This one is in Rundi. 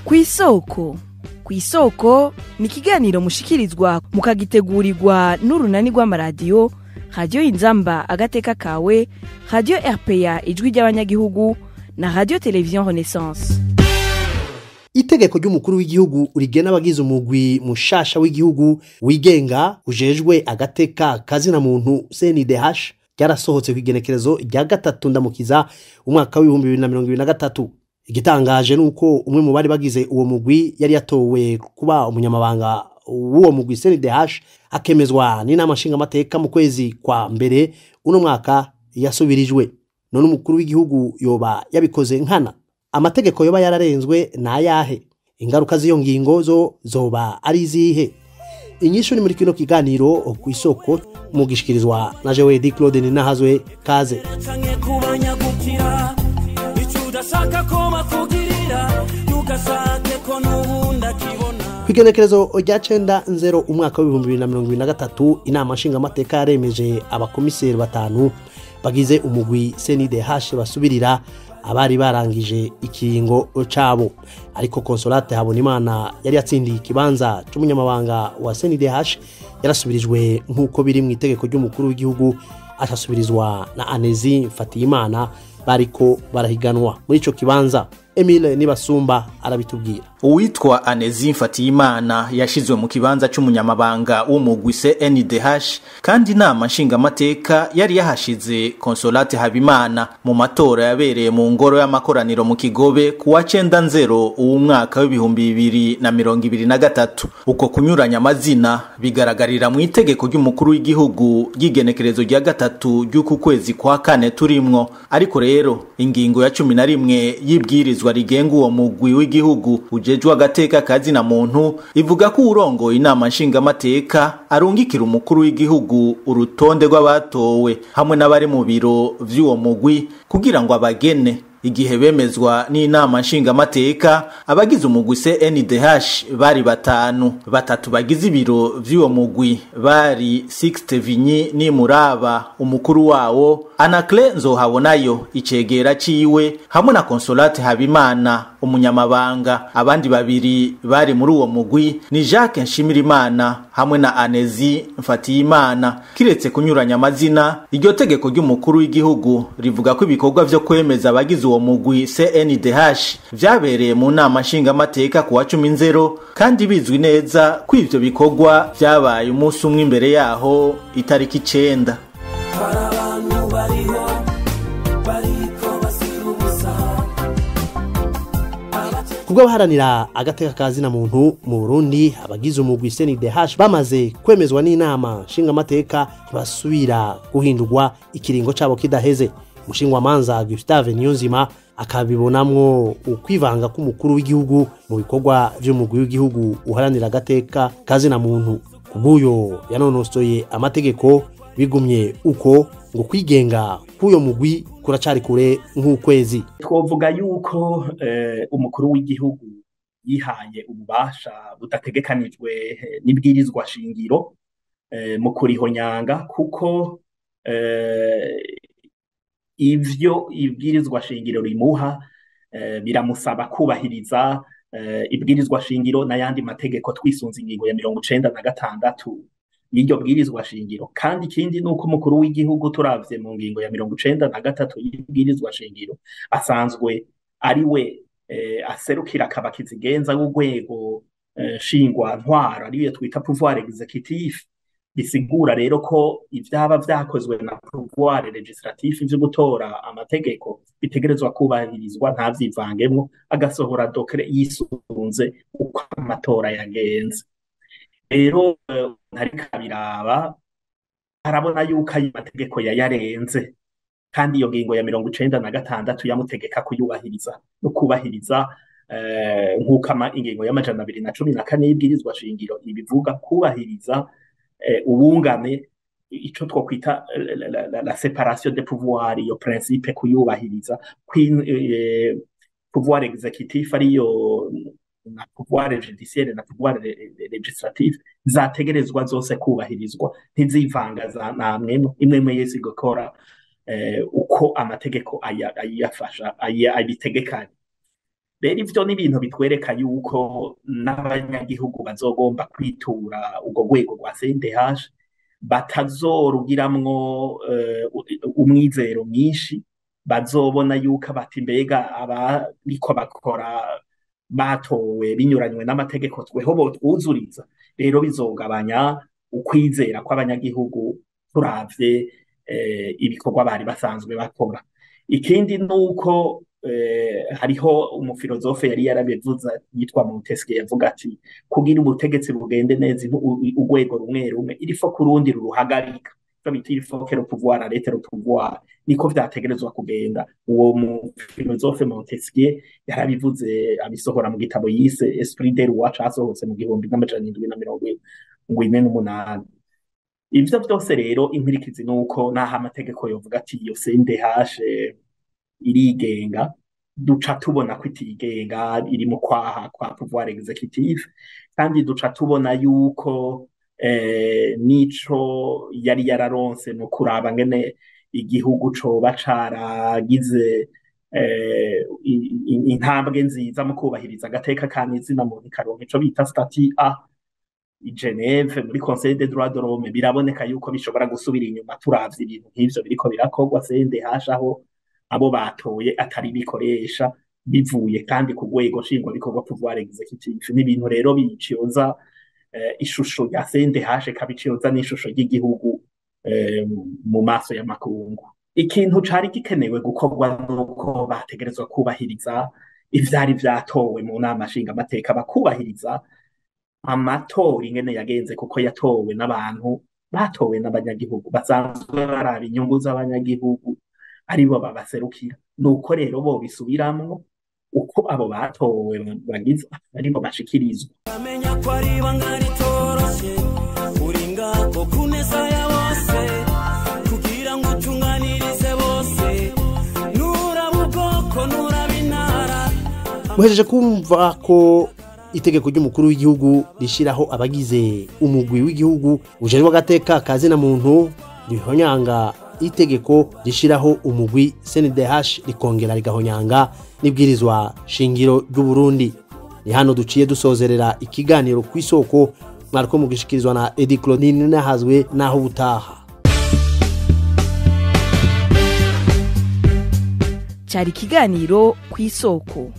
Kw'isoko. Kw'isoko ni ikiganiro mushikirizwa mukagitegurirwa n'urunani rw'amaradiyo Radiyo Inzamba Agateka Kawe, Radiyo RPA Ijwi ry'Abanyagihugu na Radiyo Televiziyo Renaissance. Itegeko ry'umukuru w'igihugu rigena abagize umugwi mushasha w'igihugu wigenga ujejwe agateka kazina muntu CNDH ryarasohotse ku igenekerezo rya 3 Ndamukiza umwaka w'2023. Igitangaje nuko umwe mu bari bagize uwo mugwi yari yatowe kuba umunyamabanga w'uwo mugwi CNDH akemezwa n'inama nshingamateka mu kwezi kwa mbere uno mwaka yasubirijwe. None umukuru w'igihugu yoba yabikoze nkana? Amategeko yoba yararenzwe nayahe? Ingaruka z'iyo ngingo zo zoba ari izihe? Inyishu ni muri kino kiganiro ku isoko mugishikirizwa na Jewe Di Claude Ninahazwe. Kaze. Canke kubanyagukira ico udashaka ko bakugirira ntugasake ko n'ubundi akibona. Kw'igenekerezo rya 9 nzero umwaka w'2023, inama nshingamateka yaremeje abakomiseri batanu bagize umugwi CNDH basubirira abari barangije ikiringo cabo, ariko Consolate Habonimana yari yatsindiye ikibanza c'umunyamabanga wa CNDH yarasubirijwe nk'uko biri mu itegeko ry'umukuru w'igihugu, ashasubirizwa na Anezi Mfatiyimana bariko barahiganwa muri ico kibanza. Emile Nibasumba arabitubwira. Uwitwa Anezi Mfatiyimana yashizwe mu kibanza c'umunyamabanga w'umugwi CNDH, kandi inama nshingamateka yari yahashize Consolate Habimana mu matora yabereye mu ngoro y'amakoraniro mu Kigobe kuwa 9 nzero uw'umwaka w'2023. Uko kunyuranya amazina bigaragarira mu itegeko ry'umukuru w'igihugu ry'igenekerezo rya 3 ry'uku kwezi kwa kane turimwo. Ariko rero ingingo ya 11 y'ibwirizwa rigenga uwo mugwi w'igihugu ujejwe agateka kazina muntu ivuga ko urongoye inama nshingamateka arungikira umukuru w'igihugu urutonde rw'abatowe hamwe n'abari mu biro vy'uwo mugwi kugira ngo abagene. Igihe bemezwa n'inama nshingamateka, abagize umugwi CNDH bari batanu. Batatu bagize ibiro vy'uwo mugwi bari Sixte Vinyi Nimuraba, umukuru wawo, Anacle Nzohabonayo, icegera ciwe, hamwe na Consolate Habimana, umunyamabanga. Abandi babiri bari muri uwo mugwi ni Jacques Nshimirimana hamwe na Anezi Mfatiyimana. Kiretse kunyuranya amazina, iryo tegeko ry'umukuru w'igihugu rivuga ko ibikorwa vyo kwemeza abagize uwo mugwi CNDH vyabereye mu nama nshingamateka kuwa 10 nzero, kandi bizwi neza ko ivyo bikorwa vyabaye umunsi umwe imbere yaho, itariki 9. Hari abantu bariho bariko basira ubusa. Kubwo abaharanira agateka kazina muntu mu Burundi, abagize umugwi CNDH bamaze kwemezwa n'inama nshingamateka ntibasubira guhindurwa ikiringo cabo kidaheze. Umushingwamanza Gustave Niyonzima akabibonamwo ukwivanga k'umukuru w'igihugu mu bikorwa vy'umugwi w'igihugu uharanira agateka kazina muntu. Kubw'uyo yanonosoye amategeko, bigumye uko ngo kwigenga k'uyo mugwi kuracari kure nk'ukwezi. Twovuga yuko umukuru w'igihugu yihaye ububasha budategekanijwe n'ibwirizwa shingiro mu kurihonyanga, kuko ivyo ibwirizwa shingiro rimuha biramusaba kubahiriza ibwirizwa shingiro n'ayandi mategeko, twisunze ingingo ya 96 y'iryo bwirizwa shingiro. Kandi ikindi ni uko umukuru w'igihugu, turavye mu ngingo ya 93 y'ibwirizwa shingiro, asanzwe ari we aserukira akaba kizigenza w'urwego nshingwantwaro, ariyo twita pouvoir exécutif. Bisigura rero ko ivyaba vyakozwe na pouvoir législatif vyo gutora amategeko bitegerezwa kubahirizwa, ntavyivangemwo, agasohora décret yisunze uko amatora yagenze. Rero ntariko abiraba, arabona yuko ayo mategeko yayarenze, kandi iyo ngingo ya 96 yamutegeka kuyubahiriza no kubahiriza nk'uko ingingo ya 214 y'ibwirizwa shingiro ibivuga, kubahiriza ubungane, ico twokwita la séparation des pouvoirs, iyo principe kuyubahiriza, pouvoir exécutif ariyo na pouvoir judiciaire na pouvoir législatif zategerezwa zose kubahirizwa, ntizivanga za namwe imwe imwe yese igakora uko amategeko ayafasha abitegekanye. Rero ivyo ni ibintu bitwereka yuko n'abanyagihugu bazogomba kwitura urwo rwego rwa CNDH batazorugiramwo umwizero mwinshi, bazobona yuko bati mbega abariko bakora batowe binyuranywe n'amategeko tweho botwuzuriza. Rero bizogabanya ukwizera kw'abanyagihugu turavye ibikorwa bari basanzwe bakora. Ikindi nuko hariho umufilozofe yari yarabivuze yitwa Montesquieu, yavuga ati kugira ubutegetsi bugende neza urwego rumwe rumwe il faut kurundi ruruhagarika, ico bita il faut que le pouvoir arrête le pouvoir, niko vyategerezwa kugenda. Uwo mufilozofe Montesquieu yarabivuze abisohora mu gitabo yise Esprit des lois casohotse mu 1748. Ivyo vyose rero inkurikizi nuko naho amategeko yovuga ati iyo CNDH irigenga, duca tubona ko itigenga, iri mu kwaha kwa pouvoir exécutif, kandi duca tubona yuko nico yari yararonse mu kuraba ngene igihugu coba caragize intambwe nziza mu kubahiriza agateka ka zina muntu, ikaronka ico bita statut A i Geneve muri Conseil des droits de l'homme, biraboneka yuko bishobora gusubira inyuma turavye ibintu nk'ivyo biriko birakorwa. CNDH aho abo batoye atari bikoresha bivuye kandi ku rwego nshingwabikorwa, pouvoir exécutif, ni ibintu rero biciyoza ishusho ya CNDH, ikabiciyoza n'ishusho ry'igihugu mu maso y'amakungu. Ikintu cari gikenewe gukorwa nuko bategerezwa kubahiriza ivyari vyatowe mu nama nshingamateka, bakubahiriza amatora ingene yagenze, kuko yatowe n'abantu batowe n'abanyagihugu basanzwe baraba inyungu z'abanyagihugu, aribo babaserukira. Nuko rero bo bisubiramwo uko abo batowe bagize aribo bashikirizwa. Amenya ko ari ibanga ritoroshe uri ngako ku meza ya bose kugira ngo utunganirize bose, nuraba ubwoko nuraba intara. Muhejeje kumva ko itegeko ry'umukuru w'igihugu rishiraho abagize umugwi w'igihugu ujejwe agateka ka zina muntu rihonyanga itegeko rishiraho umugwi CNDH, rikongera rigahonyanga n'ibwirizwa shingiro ry'u Burundi. Ni hano duciye dusozerera ikiganiro ku isoko, mwariko mugishikirizwa na Edi Claudine Nahazwe. Naho butaha. Cyari ikiganiro ku isoko.